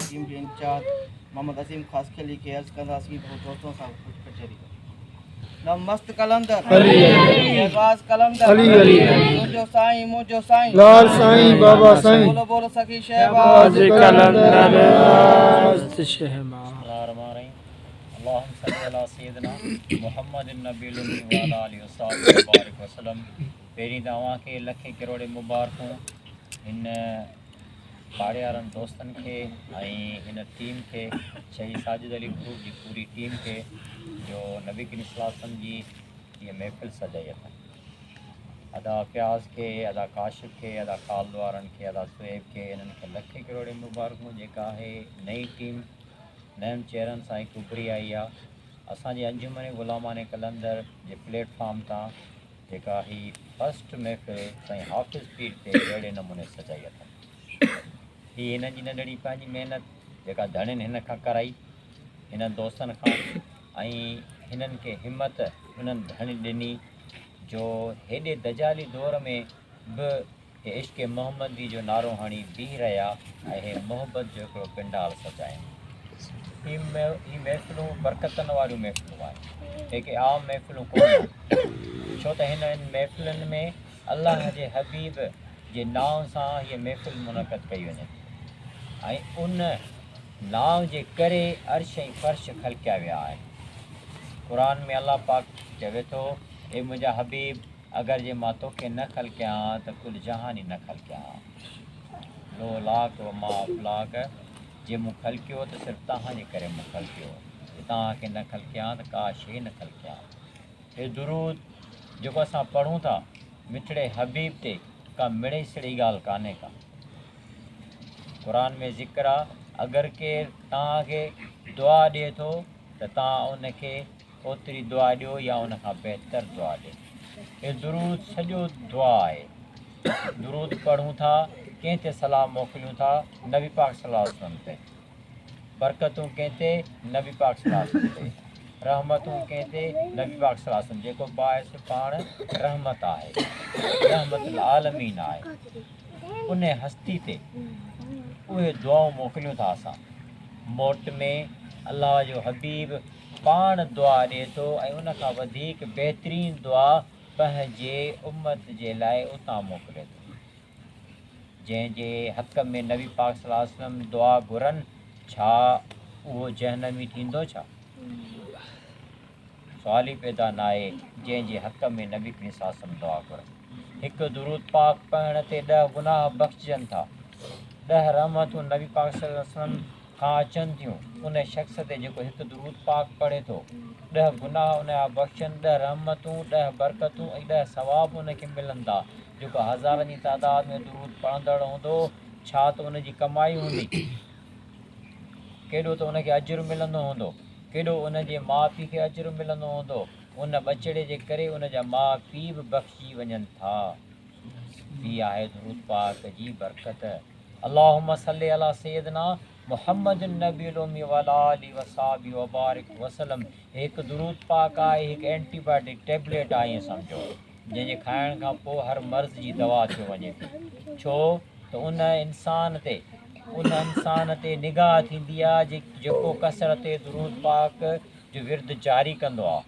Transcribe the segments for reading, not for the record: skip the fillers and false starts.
Team جي incharge Muhammad عظيم خاصخيلي کي عرض ڪنداسين ته هو دوستن سان ڪجهه ڪچهري ڪري. مست قلندر علي علي شهباز قلندر علي علي تنهنجو سائين منهنجو سائين لال سائين بابا سائين بولو بولو سخي شهباز قلندر مست شهباز. بسم الله الرحمن الرحيم اللهم صل علي سيدنا محمد النبي الامي وعلى آله وصحبه وبارك وسلم. پهرين ته اوهان کي لکين ڪروڙين مبارڪون هن پاڙي وارن دوستن کي ۽ هن ٽيم کي شهيد ساجد علي گروپ جي پوري ٽيم کي جو نبي ڪريم صلي الله عليه وسلم جي هيء محفل سجائي اٿن. ادا فياض کي، ادا ڪاشف کي، ادا خالد وارن کي، ادا صهيب کي، انهن کي لکين ڪروڙين مبارڪون جيڪا آهي نئين ٽيم نين چهرن سان هڪ اڀري آئي آ اسان جي انجمن غلامان قلندر جي پليٽ فارم تان جيڪا هي فرسٽ محفل سائين حافظ پير تي اهڙي نموني سجائي اٿن. هي هنن جي ننڍڙي پنهنجي محنت جيڪا ڌڻين هن کان ڪرائي هنن دوستن کان ۽ هنن کي همت انهن ڌڻين ڏني جو هيڏي دجالي دور ۾ به هي عشق محمدي جو نعرو هڻي بيهي رهيا ۽ هي محبت جو هڪڙو پنڊال سجايائون. هي محفلون برڪتن واريون محفلون آهن. هي ڪي عام محفلون ڪونه آهن. ڇو ته هنن محفلن ۾ الله جي حبيب جي نانء سان هيء محفل منعقد ڪئي وڃي ٿي ۽ ان نانء جي ڪري عرش ۽ فرش خلقيا ويا آهن. قرآن ۾ الله پاڪ چوي ٿو، اي منهنجا حبيب! اگر جي مان توکي نه خلقيان ها ته ڪل جهان ئي نه خلقيان ها. لولاڪ و ما افلاڪ، جي مون خلقيو ته صرف توهان جي ڪري مون خلقيو، جي توهان کي نه خلقيان ها ته ڪا شيء نه خلقيان ها. هي درود جيڪو اسان پڙهون ٿا مٺڙي حبيب تي ڪا مڙئي سڙئي ڳالهه ڪانهي ڪا. قرآن ۾ ذڪر آ اگر ڪير توهان کي دعا ڏئي ٿو ته توهان ان کي اوتري دعا ڏيو يا ان کان بهتر دعا ڏيو. هي درود سڄو دعا آهي. درود پڙهون ٿا، ڪنهن تي سلام موڪليون ٿا؟ نبي پاڪ صلي الله عليه وسلم تي. برڪتون ڪنهن تي؟ نبي پاڪ صلي الله عليه وسلم تي. رحمتون ڪنهن تي؟ نبي پاڪ صلي الله عليه وسلم جيڪو باعث پاڻ رحمت آهي. رحمت العالمين آهي. ان هستي تي اهي دعائون موڪليون ٿا اسان. موٽ ۾ الله جو حبيب پاڻ دعا ڏئي ٿو ۽ ان کان وڌيڪ بهترين دعا پنهنجي امت جي لاء اتان موڪلي ٿو جنهن جي حق ۾ نبي پاڪ صلي الله عليه وسلم دعا گهرن ڇا اهو جهنمي ٿيندو ڇا؟ سوال ئي پيدا ناهي جنهن جي حق ۾ نبي ڪريم صلي الله عليه وسلم دعا گهرن. هڪ درود پاڪ پڙهڻ تي ڏهه گناهه بخشجن ٿا. ڏهه رحمتون نبي پاڪ صلي الله عليه وسلم کان اچن ٿيون ان شخص تي جيڪو هڪ درود پاڪ پڙهي ٿو. ڏهه گناهه ان جا بخشجن، ڏهه رحمتون، ڏهه برڪتون ۽ ڏهه ثواب ان کي ملن ٿا. جيڪو هزارن جي تعداد ۾ درود پڙهندڙ هوندو ڇا ته ان جي ڪمائي هوندي. ڪيڏو ته ان کي اجر ملندو هوندو. ڪيڏو ان جي ماء پيء کي اجر ملندو هوندو. ان ٻچڙي جي ڪري ان جا ماء پيء به بخشجي وڃن ٿا. هي آهي درود پاڪ جي برڪت. اللهم صل علي سيدنا محمد النبي الامي وعلي آله وصحبه وبارڪ وسلم. هي هڪ درود پاڪ آهي، هڪ اينٽي بايوٽڪ ٽيبليٽ آهي ائين سمجهو، جنهن جي کائڻ کان پوء هر مرض جي دوا ٿيو وڃي ٿي. ڇو ته ان انسان تي ان انسان تي نگاهه ٿيندي آهي جيڪو ڪثرت درود پاڪ جو ورد جاري ڪندو آهي.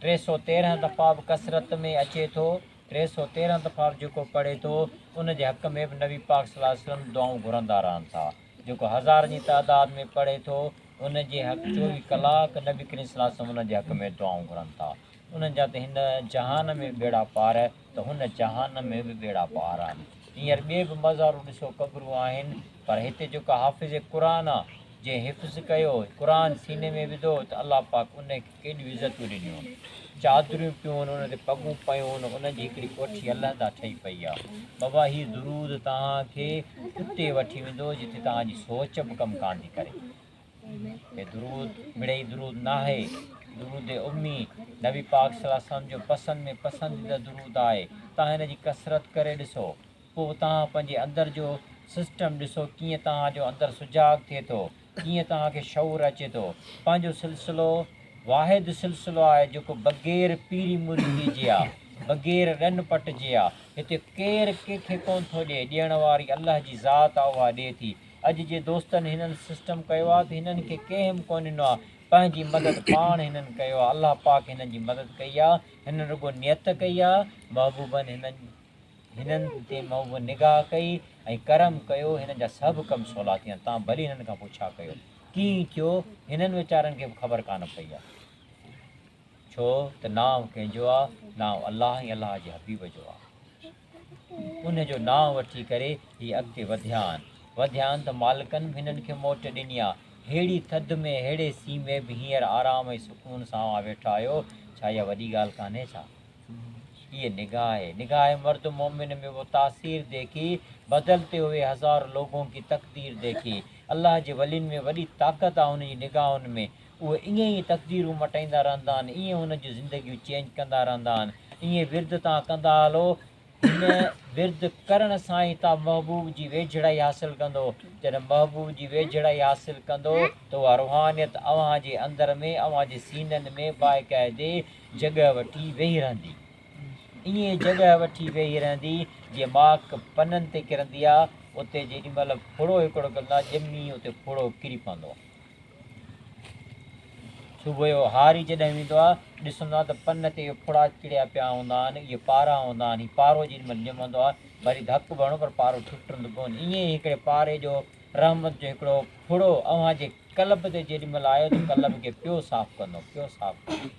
313 دفعا به ڪثرت ۾ اچي ٿو. 313 دفعا به جيڪو پڙهي ٿو ان جي حق ۾ به نبي پاڪ صلي الله عليه وسلم دعائون گهرندا رهن ٿا. جيڪو هزارن جي تعداد ۾ پڙهي ٿو ان جي حق 24 ڪلاڪ نبي ڪريم صلي الله عليه وسلم ان جي حق ۾ دعائون گهرن ٿا. انهن جا ته هن جهان ۾ ٻيڙا پار ته هن جهان ۾ به ٻيڙا پار آهن. هينئر ٻئي به مزارون ڏسو قبرون آهن پر هتي جيڪو حافظ قرآن آ جنهن حفظ ڪيو قرآن سيني ۾ وڌو ته الله پاڪ ان کي ڪيڏيون عزتون ڏنيون. چادريون پيون ان تي پڳون پيون ان جي هڪڙي ڪوٺي علحده ٺهي پئي آ. بابا هي درود توهان کي اتي وٺي ويندو جتي توهان جي سوچ به ڪم ڪانه ٿي ڪري. هي درود مڙئي درود ناهي، درود امي نبي پاڪ صلي الله عليه وسلم جو پسند ۾ پسنديده درود آهي. توهان هن جي ڪثرت ڪري ڏسو، پوء توهان پنهنجي اندر جو سسٽم ڏسو ڪيئن توهان جو اندر سجاڳ ٿئي ٿو، ڪيئن توهان کي شعور اچي ٿو. پنهنجو سلسلو واحد سلسلو آهي جيڪو بغير پيري مريدي جي آ، بغير ڏن پٽ جي آ. هتي ڪير ڪنهن کي ڪونه ٿو ڏئي، ڏيڻ واري الله جي ذات آ اها ڏئي ٿي. اڄ جي دوستن هنن سسٽم ڪيو آ ته هنن کي ڪنهن به ڪونه ڏنو آ. پنهنجي مدد پاڻ هنن ڪيو آ. الله پاڪ هنن جي مدد ڪئي آ. هنن رڳو نيت ڪئي آ. محبوبن هنن هنن تي محبوبن نگاهه ڪئي ۽ ڪرم ڪيو. هنن جا سڀ ڪم سولا ٿي ويا. توهان ڀلي هنن کان پڇا ڪيو. ڪيئن ٿيو؟ هنن ويچارن کي به خبر ڪانه پئي آ. ڇو ته نانء ڪنهن جو آ؟ نانء الله ۽ الله جي حبيب جو آ. ان جو نانء وٺي ڪري هي اڳتي وڌيا آهن. وڌيا آهن ته مالڪن به هنن کي موٽ ڏني آ. ههڙي ٿڌ ۾، ههڙي سيء ۾ به هينئر آرام ۽ سڪون سان اوهان ويٺا آهيو، ڇا اها وڏي ڳالهه ڪانهي ڇا؟ هيء نگاهه آهي. نگاهه مرد مومن ۾ وو تاثير ديکي، بدلتي هوئي هزار لوگون ڪي تقدير ديکي. الله جي ولين ۾ وڏي طاقت آ هن جي نگاهن ۾. اهي ائين ئي تقديرون مٽائيندا رهندا آهن، ائين هنن جون زندگيون چينج ڪندا رهندا آهن، ائين ورد تان ڪندا هلو، هن ورد ڪرڻ سان ئي تان محبوب جي ويجهڙائي حاصل ڪندو، جڏهن محبوب جي ويجهڙائي حاصل ڪندو ته اها روحانيت اوهان جي اندر ۾ اوهان جي سينن ۾ باقاعدي جڳهه وٺي ويهي رهندي. ائين جڳهه وٺي ويهي رهندي جيئن ماڪ پنن تي ڪرندي آ، اتي جيڏي مهل ڦڙو هڪڙو ڪرندو آ، ڄمي اتي ڦڙو ڪري پوندو آ. صبح جو هاري جڏهن ويندو آهي، ڏسندو آهي ته پن تي اهي ڦڙا چڙهيا پيا هوندا آهن، اهي پارا هوندا آهن. هي پارو جيڏي مهل ڄمندو آهي، ڀلي ڌڪ به هڻو پر پارو ٽٽندو ڪونه. ائين ئي هڪڙي پاري جو رحمت جو هڪڙو ڦڙو اوهان جي قلب تي جيڏي مهل آيو ته قلب کي پيو صاف ڪندو، پيو صاف ڪندو.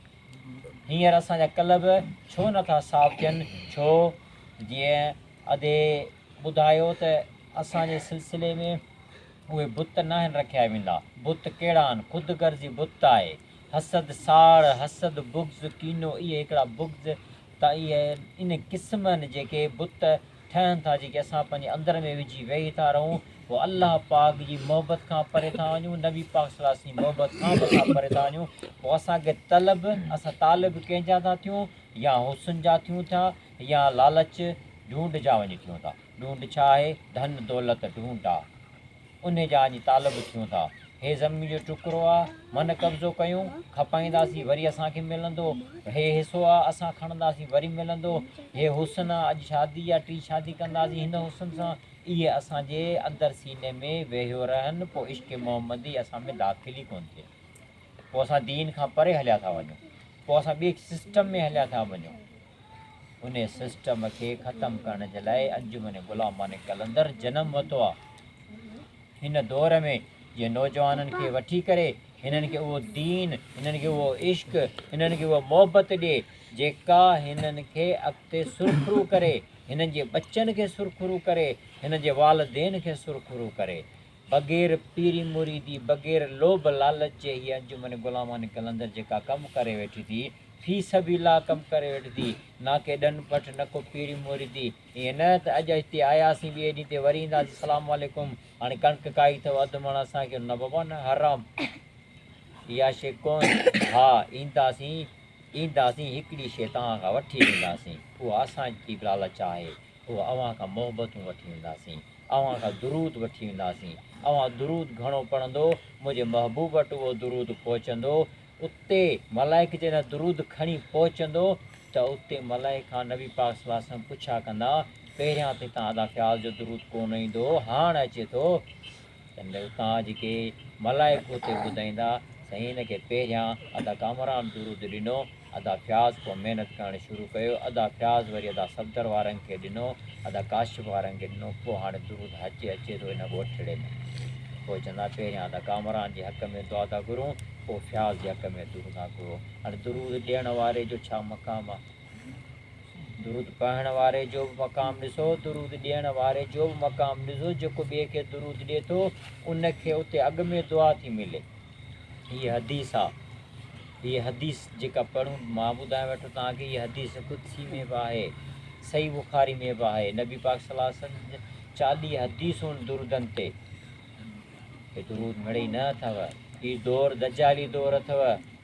هينئر اسان جا قلب ڇو نه ٿا صاف ٿين؟ ڇو جيئن ادي ٻڌايو ته اسان جي سلسلي ۾ اهي بت ناهن رکيا ويندا. بت ڪهڙا آهن؟ خود غرضي بت آهي. حسد، ساڙ، حسد، بغض، ڪينو اهي هڪڙا بغض ته اهي ان قسمن جيڪي بت ٺهن ٿا جيڪي اسان پنهنجي اندر ۾ وجهي ويهي ٿا رهون پوء الله پاڪ جي محبت کان پري ٿا وڃون نبي پاڪ صلي الله عليه وسلم جي محبت کان به اسان پري ٿا وڃون پوء اسان کي طلب اسان طالب ڪنهن جا ٿا ٿيون يا حسن جا ٿيون ٿا يا لالچ ڍونڍ جا وڃي ٿيون ٿا. ڍونڍ ڇا آهي؟ ڌن دولت ڍونڍ آ. انهي جا اڃ طالب ٿيون ٿا. هي زمين جو ٽڪرو آ، من قبضو ڪيون، کپائينداسين وري اسان کي ملندو. هي حصو آ، اسان کڻنداسين وري ملندو. هي حسن آ، اڄ شادي آ، ٽي شادي ڪنداسين هن حسن سان. اهي اسان جي اندر سيني ۾ ويهيو رهن، پوء عشق محمدي اسان ۾ داخل ئي ڪونه ٿئي. پوء اسان دين کان پري هليا ٿا وڃون. پوء اسان ٻئي سسٽم ۾ هليا ٿا وڃون. انهي سسٽم کي ختم ڪرڻ جي لاء انجمن غلامان قلندر جنم ورتو آ. هن دور ۾ جيئن نوجوانن کي وٺي ڪري هنن کي اهو دين، هنن کي اهو عشق، هنن کي اها محبت ڏي جيڪا هنن کي اڳتي سرخرو ڪري، هنن جي ٻچن کي سرخرو ڪري، هنن جي والدين کي سرخرو ڪري. بغير پيري مريدي، بغير لوڀ لالچ جي هيء انجمن غلامان قلندر جيڪا ڪم ڪري ويٺي ٿي، في سبيل الله ڪم ڪري ويٺي ٿي، نه ڪي ڏن پٺ نه ڪو پيري مريدي، ائين نه ته اڄ هتي آياسين ٻئي ڏينهن تي وري اينداسين سلام عليڪم هاڻي ڪڻڪ ڪائي اٿو اڌ مڻ اسان کي نه بابا نه حرام اها شيء ڪونه ها اينداسين اينداسين هڪڙي شيء توهان کان وٺي وينداسين اها اسان جي به لالچ آهي. اهو اوهان کان محبتون وٺي وينداسين، اوهان کان درود وٺي وينداسين، اوهان درود گهڻو پڙهندو، منهنجي محبوب وٽ اهو درود پهچندو، اتي ملائڪ جڏهن درود کڻي پهچندو ته اتي ملائڪ کان نبي پاڪ صلي الله عليه وسلم پڇا ڪندا، پهريان ته هتان ادا فياض جو درود ڪونه ايندو هو، هاڻ اچي ٿو؟ ته اتان جيڪي ملائڪ اتي ٻڌائيندا، سائين هن کي پهريان ادا ڪامران درود ڏنو، ادا فياض پوء محنت ڪرڻ شروع ڪيو، ادا فياض وري ادا صفدر وارن کي ڏنو، ادا ڪاشف وارن کي ڏنو، پوء هاڻي درود اچي اچي ٿو ان ڳوٺڙي ۾. پوء چوندا پهريان ادا ڪامران جي حق ۾ دعا ٿا گهرون، پوء فياض جي حق ۾ درود ٿا گهرون. هاڻي درود ڏيڻ واري جو ڇا مقام آ؟ درود پڙهڻ واري جو به مقام ڏسو، درود ڏيڻ واري جو به مقام ڏسو، جيڪو ٻئي کي درود ڏئي ٿو، ان کي اتي اڳ ۾ دعا ٿي ملي. هيء حديث آ. هيء حديث جيڪا پڙهون مان ٻڌايان ويٺو توهان کي هيء حديث قدسي ۾ به آهي، صحيح بخاري ۾ به آهي. نبي پاڪ صلي الله عليه وسلم جن 40 حديثون درودن تي. هي درود مڙئي نه اٿو. هي دور دجالي دور اٿو.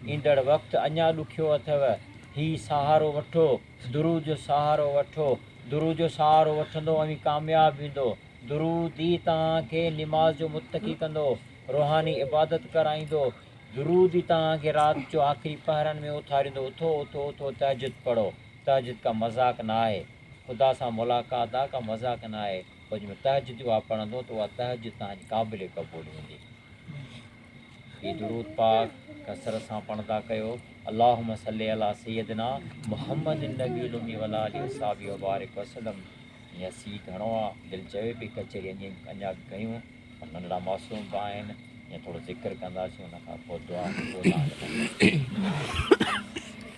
ايندڙ وقت اڃا ڏکيو اٿو. هي سهارو وٺو، درود جو سهارو وٺو. درود جو سهارو وٺندو اوهين ڪامياب ويندو. درود ئي توهان کي نماز جو متقي ڪندو. روحاني عبادت ڪرائيندو، درود ئي توهان کي رات جو آخري پهرن ۾ اٿاريندو، اٿو اٿو اٿو تهجد پڙهو، تهجد ڪا مذاق نه آهي، خدا سان ملاقات آ ڪا مذاق نه آهي. پوء جنهن مهل تهجد اها پڙهندو ته اها تهجد توهان جي قابل قبول هوندي. هي درود پاڪ ڪثرت سان پڙهندا ڪيو اللهم صل علي سيدنا محمد النبي الامي وعلي آله وصحبه وبارڪ وسلم. هينئر سيء گهڻو آ، دل چوي پئي ڪچهري اڃا به ڪيون پر ننڍڙا معصوم به آهن، هينئر ٿورو ذڪر ڪنداسين ان کان پوء دعا پوء توهان کي.